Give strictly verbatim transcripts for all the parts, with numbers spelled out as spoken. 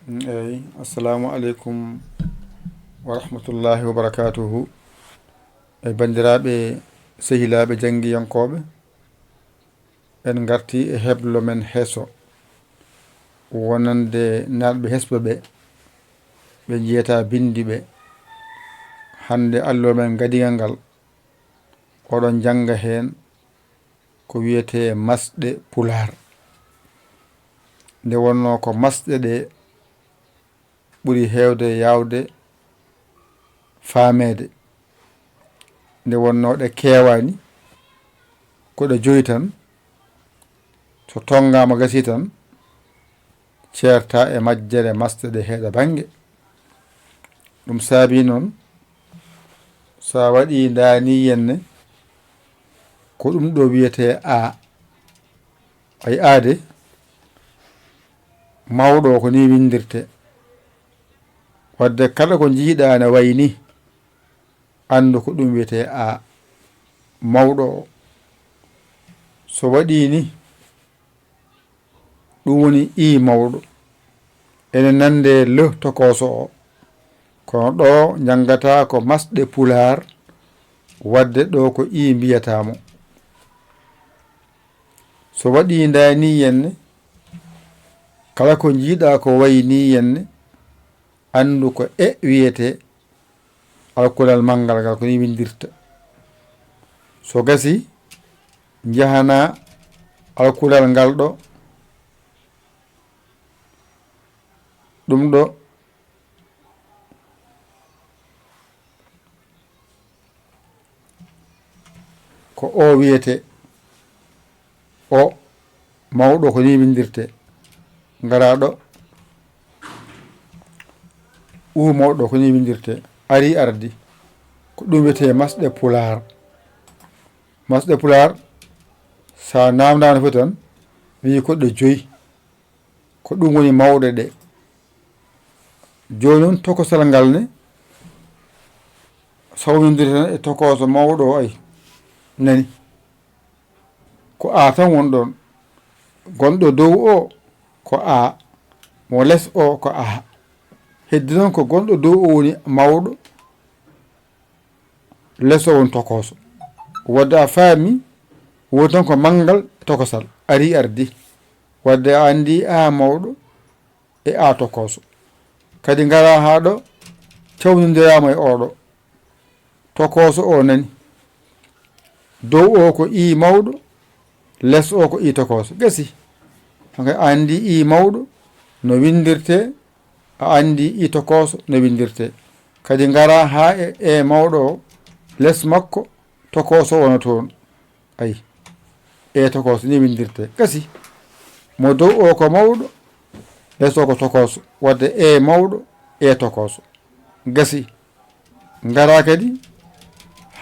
Eyi, assalamu aleykum wa rahmatullahi wa barakatuhu. E banndiraaɓe, sehilaaɓe janngiyankooɓe, en ngarti e heblo men heso wonande naatɓe hesɓe ɓe, ɓe njiyata binndi ɓe. Hannde alluwa men gadigal ngal, oɗon njannga heen ko wiyetee masɗe Pulaar. Nde wonnoo ko masɗe ɗe ɓuri heewde yaawde faameede. Nde wonnoo ɗe keewaani, ko ɗe joyi tan, so tonngaama gasii tan, ceerta e majjere masɗe ɗe heeɗa bannge. Ɗum saabii noon, so a waɗii ndaanii yenne, ko ɗum ɗo wiyetee A. Ay aade, mawɗo o ko nii winndirtee. Wadde kala ko njiiɗaa ne wayi nii, anndu ko ɗum wiyetee A, mawɗo o. So waɗii nii, ɗum woni I mawɗo. Ene nande le tokooso o. Kono ɗo njanngataa ko masɗe Pulaar, wadde ɗo ko I mbiyataa mo. So waɗii ndaanii yenne, kala ko njiiɗaa ko wayi nii yenne, anndu ko E wiyetee, alkulal manngal ngal ko nii winndirta. So gasii, njahanaa alkulal ngal ɗo, ɗum ɗo, ko O wiyetee. O mawɗo ko nii winndirtee. Ngaraa ɗo. U mawɗo ko nii winndirtee. Arii ardii. Ko ɗum wiyetee masɗe Pulaar. Masɗe Pulaar, so a naamndaama no foti tan, wiyi ko ɗe joyi. Ko ɗum woni mawɗe ɗe. Jooni noon, tokosal ngal ne, sawnondiri tan e tokooso mawɗo o, ay, nani. Ko A tan woni ɗoon. Gonɗo dow o ko A, mo les o ko A. Heddi noon ko gonɗo dow o woni mawɗo, les o woni tokooso. Wadde a faami, woni tan ko manngal e tokosal. Arii ardii. Wadde a anndii A mawɗo e A tokooso. Kadi ngaraa haa ɗo, cawnondiraama e oɗo. Tokooso o nani. Dow o ko I mawɗo, les o ko I tokooso. Gasii. Hankay a anndii I mawɗo no winndirtee, a anndii I tokooso no winndirtee. Kadi ngaraa haa e, E mawɗo o, les makko tokooso wona toon. Ayi, E tokooso nii winndirtee. Gasii. Mo dow o ko mawɗo, les o ko tokooso. Wadde E mawɗo, E tokooso. Gasii. Ngaraa kadi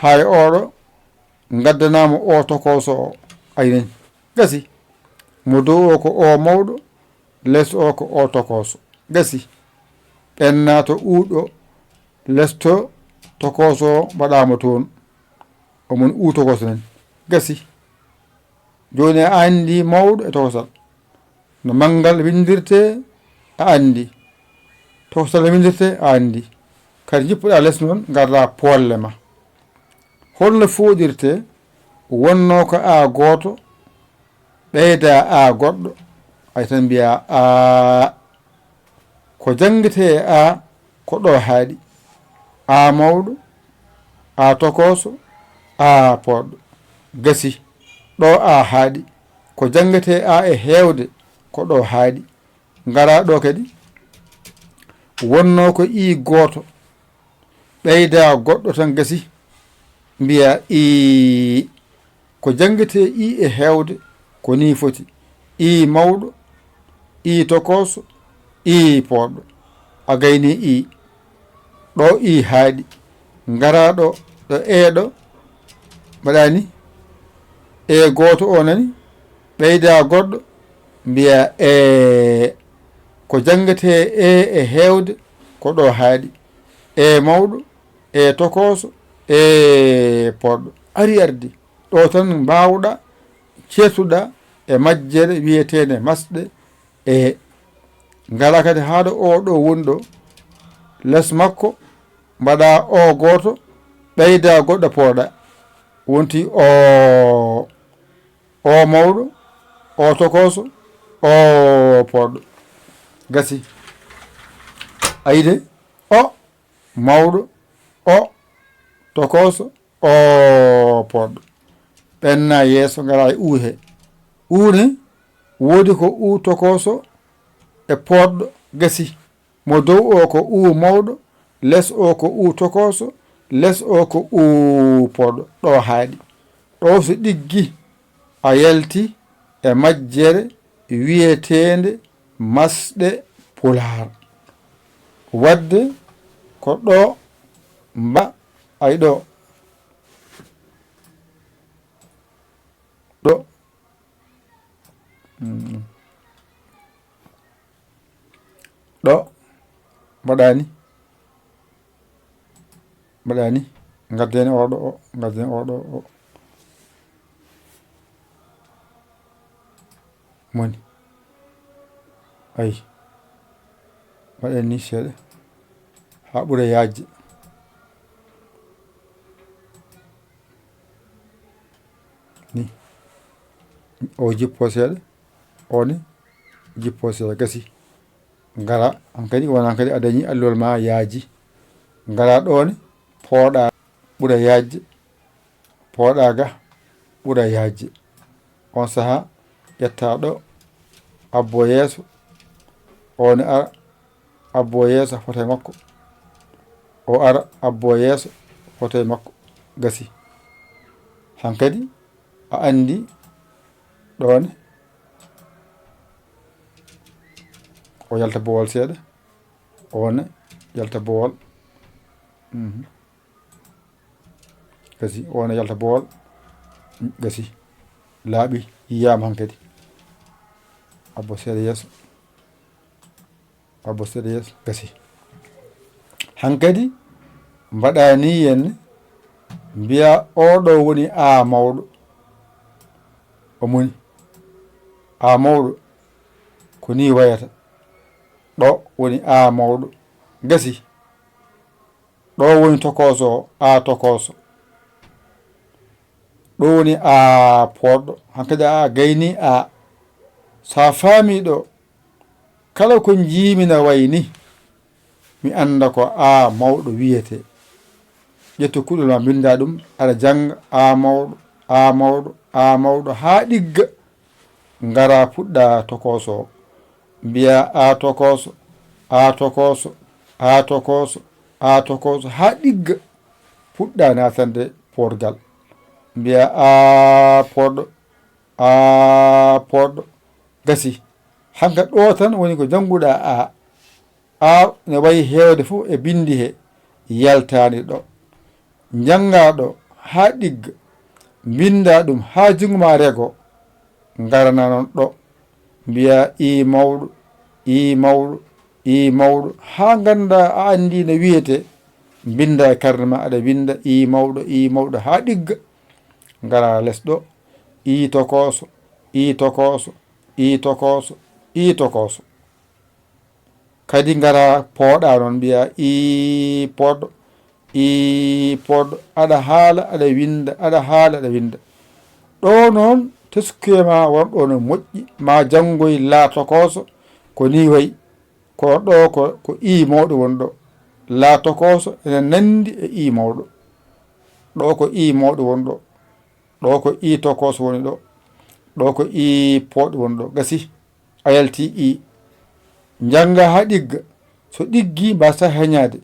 haa e oɗo, ngaddanaa mo O tokooso o. Ayi nani. Gasii. Mo dow o ko O mawɗo, les o ko O tokooso. Gasii. Ɓennaa to U ɗo, les to tokooso o mbaɗaa mo toon. Omo woni U tokooso nani. Gasii. Jooni a anndii mawɗo e tokosal. No manngal winndirtee, a anndii. Tokosal no winndirtee, a anndii. Kadi njippoɗaa les noon, ngardaa poolle ma. Holno fooɗirtee? Wonnoo ko A gooto, ɓeydaa A goɗɗo, ay tan mbiyaa A. Ko janngetee e A, ko ɗo haaɗi. A mawɗo, A tokooso, A pooɗɗo. Gasii. Ɗo A haaɗi. Ko janngetee A e heewde, ko ɗo haaɗi. Ngaraa ɗo kadi. Wonnoo ko I gooto, ɓeydaa goɗɗo tan gasii. Mbiyaa I. Ko janngetee I e heewde, ko nii foti. I mawɗo, I tokooso, I pooɗɗo. A gaynii I. Ɗo I haaɗi. Ngaraa ɗo, ɗo E ɗo. Mbaɗaa nii. E gooto o nani. Ɓeydaa goɗɗo. Mbiyaa E. Ko janngetee E e heewde, ko ɗo haaɗi. E mawɗo, E tokooso, E pooɗɗo. Arii ardii. Ɗo tan mbaawɗaa, ceertuɗaa e majjere wiyeteende masɗe E. Ngara kadi haa ɗo oo ɗoo woni ɗoo. Les makko, mbaɗa oo gooto, ɓeyda goɗɗo pooɗa. Wonti oo, oo mawɗo, oo tokooso, oo pooɗɗo. Gasi. A yii de? O mawɗo, o tokooso, o pooɗɗo. Ɓenna yeeso, ngara e uu he. Uu ne woodi ko uu tokooso e pooɗɗo. Gasi. Mo dow o ko uu mawɗo, les o ko uu tokooso, les o ko uu pooɗɗo. Ɗo haaɗi. Ɗo so ɗiggi, a yalti e majjere wiyeteende Masɗe Pulaar. Waɗde ko ɗo mba-, ay ɗo. Ɗo. Mm. Ɗo. Mbaɗa ni. Mbaɗa ni. Ngadden oɗo o. Ngadden oɗo o. Moni. Ay. Mbaɗen ni seeɗa. Haa ɓura yaajde. Ni. O jippo seeɗa. O ne jippo seeɗa. Gasi. Ngara, hankadi, wona hankadi a dañi alluwal ma yaaji. Ngara ɗo ne, pooɗa ɓura yaajde. Pooɗa ga ɓura yaajde. On saha, ƴetta ɗo, abbo yeeso, o ne ara, abbo yeeso, fota e makko. O ara, abbo yeeso, fota e makko. Gasi. Hankadi, a anndi ɗo ne, o yalta bowal seeɗa, o ne yalta bowal. Mhm. Gasi, o ne yalta bowal. Gasi. Laaɓi, yiyaama hankadi. Abbo seeɗa yeeso. Abbo seeɗa yeeso. Gasi. Hankadi, mbaɗa ni yen, mbiya oɗo woni A mawɗo. O moni. A mawɗo. Ko ni wayata. Ɗo woni A mawɗo. Gasi. Ɗo woni tokooso o, A tokooso. Ɗo woni A pooɗɗo. Hankadi a gayni A. So a faami ɗo, kala ko njiimi na wayi ni, mi annda ko A mawɗo wiyetee. Ƴettu kuɗol ma, mbinnda ɗum, aɗa jannga A mawɗo, A mawɗo, A mawɗo, haa ɗigga. Ngara puɗɗa tokooso o. Mbiya A tokooso, A tokooso, A tokooso, A tokooso, haa ɗigga. Puɗɗa naatande poorgal. Mbiya A pooɗɗo, A pooɗɗo. Gasi. Hanka ɗo tan woni ko jannguɗa A. A ne wayi heewde fof e binndi he, yaltaani ɗo. Njannga ɗo haa ɗigga, mbinnda ɗum haa junngo ma rego, ngarana noon ɗo, mbiya I mawɗo, I mawɗo, I mawɗo, haa ngannda a anndi no wiyetee, mbinnda e karne ma, aɗa winnda I mawɗo, I mawɗo haa ɗigga, ngara les ɗo, I tokooso, I tokooso, I tokooso, I tokooso. Kadi ngara pooɗa noon, mbiya I pooɗɗo, I pooɗɗo, aɗa haala, aɗa winnda, aɗa haala, aɗa winnda. Ɗo noon, teskuye ma won ɗo no moƴƴi, ma janngoy La tokooso, ko ni wayi. Ko ɗo ko, ko I mawɗo woni ɗo. La tokooso ene nanndi e I mawɗo. Ɗo ko I mawɗo woni ɗo. Ɗo ko I tokooso woni ɗo. Ɗo ko I pooɗɗo woni ɗo. Gasi. A yalti I. Njannga haa ɗigga. So ɗiggi, mbasa heñaade.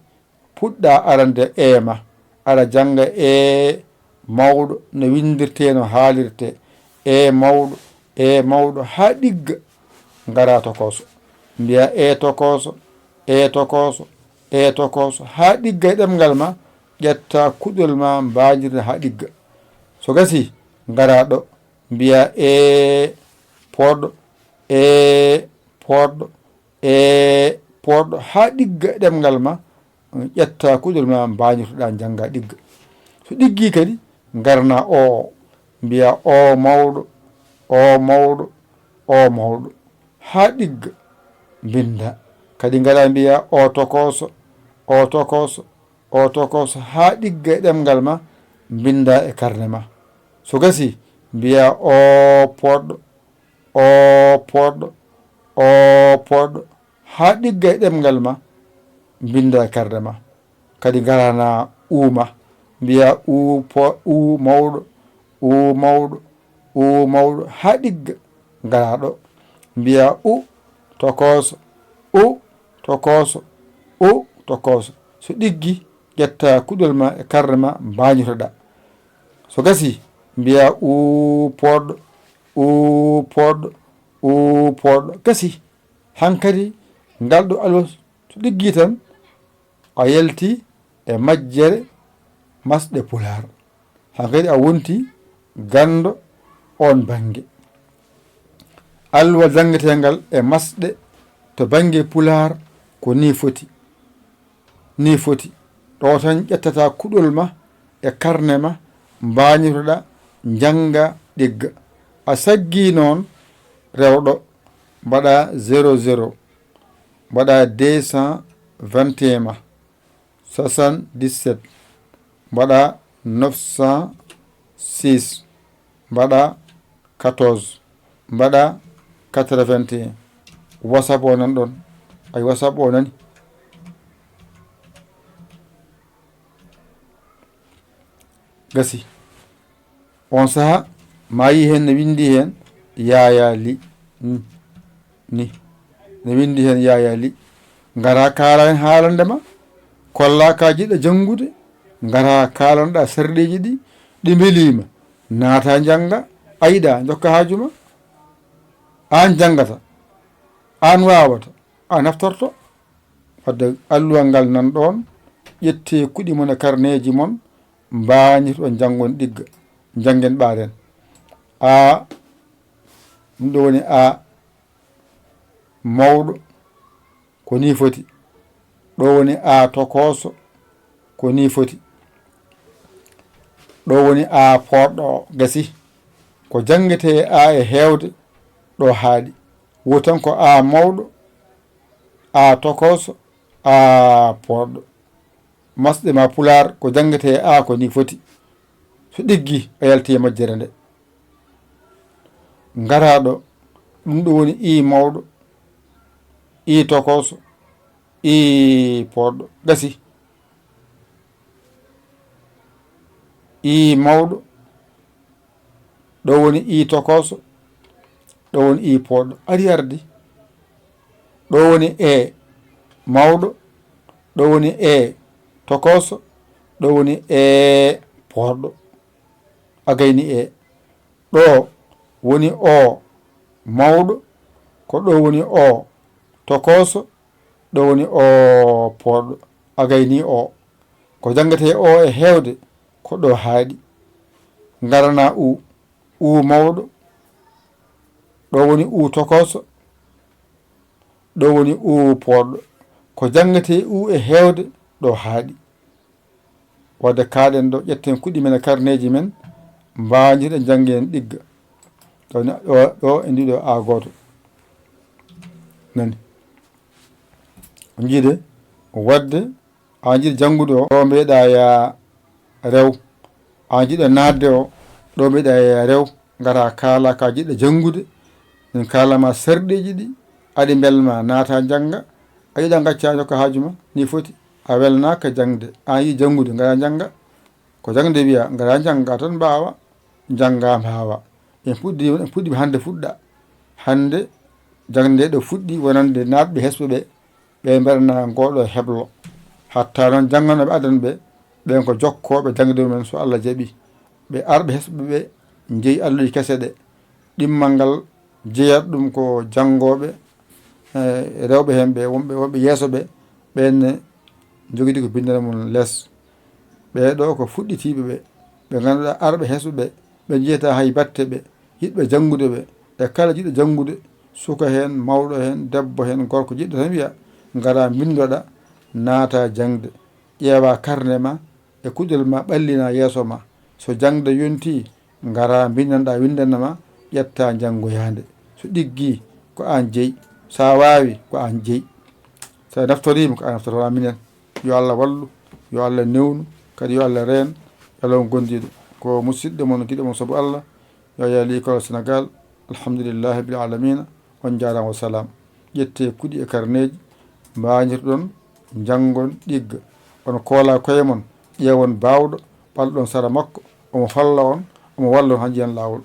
Puɗɗa arande E ma. Aɗa jannga E mawɗo no winndirtee, no haalirtee. E mawɗo, E mawɗo, haa ɗigga. Ngara tokooso. Mbiya E tokooso, E tokooso, E tokooso, haa ɗigga e ɗemngal ma. Ƴetta kuɗol ma, mbaajirda haa ɗigga. So gasi, ngara ɗo. Mbiya E pooɗɗo, E pooɗɗo, E pooɗɗo, haa ɗigga ɗemngal ma, ƴetta kuɗol ma, mbañotoɗa, njannga ɗigga. So ɗiggi kadi, ngarna O, mbiya O mawɗo, O mawɗo, O mawɗo, haa ɗigga. mbinnda. Kadi ngaraa mbiyaa o tokooso, o tokooso, o tokooso, haa ɗigga e ɗemngal ma, mbinnda e karne ma. So gasii, mbiyaa o poodɗo, o poodɗo, o poodɗo, haa ɗigga e ɗemngal ma, mbinnda e karne ma. Kadi ngaraa na u ma, mbiyaa u po-, u mawɗo, u mawɗo, u mawɗo, haa ɗigga, ngaraa ɗo. Mbiyaa u tokooso, u tokooso, u tokooso. So ɗiggi, ƴetta kuɗol ma e karne ma, mbaañotoɗaa. So gasii, mbiyaa u poodɗo, u poodɗo, u poodɗo. Gasii. Hankadi, ngal ɗo alwal so ɗiggi tan, a yalti e majjere masɗe pulaar. Hankadi a wonti ganndo oon bannge. Alluwal janngeteengal e masɗe to bannge pulaar ko nii foti. Nii foti. Ɗo tan ƴettata kuɗol ma e karne ma, mbaañotoɗaa, njannga, ɗigga. A saggii noon rewɗo, mbaɗaa zéro zéro, mbaɗaa deux cent vingt et un ma, soixante-dix-sept, mbaɗaa neuf cent six, mbaɗaa quatorze, mbaɗaa quatre-vingt et un. WhatsApp o nan ɗon. Ay, WhatsApp o nani. Gasi. On saha, ma yi heen ne winndi heen Yaayaa Li. Ni. Ni. Ne winndi heen Yaayaa Li. Ngaraa kaala en haalande ma. Kollaa ka jiɗɗa janngude. Ngaraa kaalanɗaa sarɗiiji ɗi. Ɗi mbelii ma. Naata njannga. A yiɗaa njokka haaju ma. Aan janngata. Aan waawata. A naftorto. Wadde alluwal ngal nan ɗoon. Ƴettee kuɗi mon e karneeji mon. Mbaañotoɗon njanngon ɗigga. Njanngen ɓaaren. A. Ɗum ɗo woni a mawɗo, ko nii foti. Ɗo woni a tokooso, ko nii foti. Ɗo woni a poodɗo o, gasi. Ko janngetee a e heewde, ɗo haaɗi. Wo tan ko a mawɗo, a tokooso, a poodɗo. Masɗe ma pulaar ko janngetee a ko nii foti. So ɗiggi, a yalti e majjere nde. Ngaraa ɗo, ɗum ɗo woni i mawɗo, i tokooso, i poodɗo. Gasi. I mawɗo, ɗo woni i tokooso, ɗo woni i poodɗo. Ari ardi. Ɗo woni e mawɗo, ɗo woni e tokooso, ɗo woni e poodɗo. A gayni e. Ɗo woni o mawɗo, ko ɗo woni o tokooso, ɗo woni o poodɗo. A gayni o. Ko janngetee o e heewde, ko ɗo haaɗi. Ngaranaa u, u mawɗo, ɗo woni u tokooso, ɗo woni u poodɗo. Ko janngetee u e heewde, ɗo haaɗi. Wadde kaaɗen ɗo, ƴetten kuɗi men e karneeji men, mbaanjirɗen, njanngen ɗigga. Ɗo ne, ɗo, ɗo e ndiɗo a gooto. Nani? Njiide, wadde, a jiɗɗo janngude o, ɗo mbiɗa ya rew. A jiɗɗo naatde o, ɗo mbiɗa ya rew. Ngara kaala ka jiɗɗo janngude. Min kaala ma sarɗiiji ɗi, aɗi mbel ma naata njannga. A yiɗa ngacca jokka haaju ma, ni foti. A welnaaka jaŋde, a yiɗi janngude, ngara njannga. Ko jaŋde wiya, ngara njannga tan mbaawa, njannga mbaawa. En puɗɗi, en puɗɗi hannde fuɗɗa. Hannde jaŋde ɗo fuɗɗi wonande naatɓe hesɓe ɓe, ɓe mbaɗana ngooɗo heblo. Hatta noon jannganooɓe adan ɓe, ɓen ko jokkooɓe jaŋde mumen so Allah jaɓi. Ɓe arɓe hesɓe ɓe njeyi alluuji kese ɗe. Ɗimmal ngal jeyat ɗum ko janngooɓe, eh, rewɓe heen ɓe, wonɓe, wonɓe yeeso ɓe, ɓeen ne njogiti ko binndere mum les. Ɓee ɗoo ko fuɗɗitiiɓe ɓe, ɓe ngannduɗaa arɓe hesɓe ɓe, ɓe njiyataa hay batte ɓe, yiɗɓe janngude ɓe, e kala jiɗɗo janngude, suka heen, mawɗo heen, debbo heen, gorko, jiɗɗo tan wiya, ngara mbinndoɗa, naata jaŋde, ƴeewa karne ma, e kuɗol ma ɓallina yeeso ma. So jaŋde yontii, ngara mbinndanɗaa, winndana ma, ƴetta njanngoyaande. So ɗiggii, ko aan jeyi. So a waawi, ko aan jeyi. So a naftoriima, ko aan naftorto minen. Yo Allah wallu, yo Allah newnu, kadi yo Allah reen e law gondiiɗo. Ko musidɗo mon, giɗo mon sabu Allah, yo yali kolo Senegal. Alhamdulillahi bil alamina. On njaaraama, wa salaam. Ƴettee kuɗi e karneeji, mbañirɗon, njanngon, ɗigga. On koola koye mon, ƴeewon baawɗo, ɓalɗon sara makko, omo holla on, omo walla on haa njiyan laawol.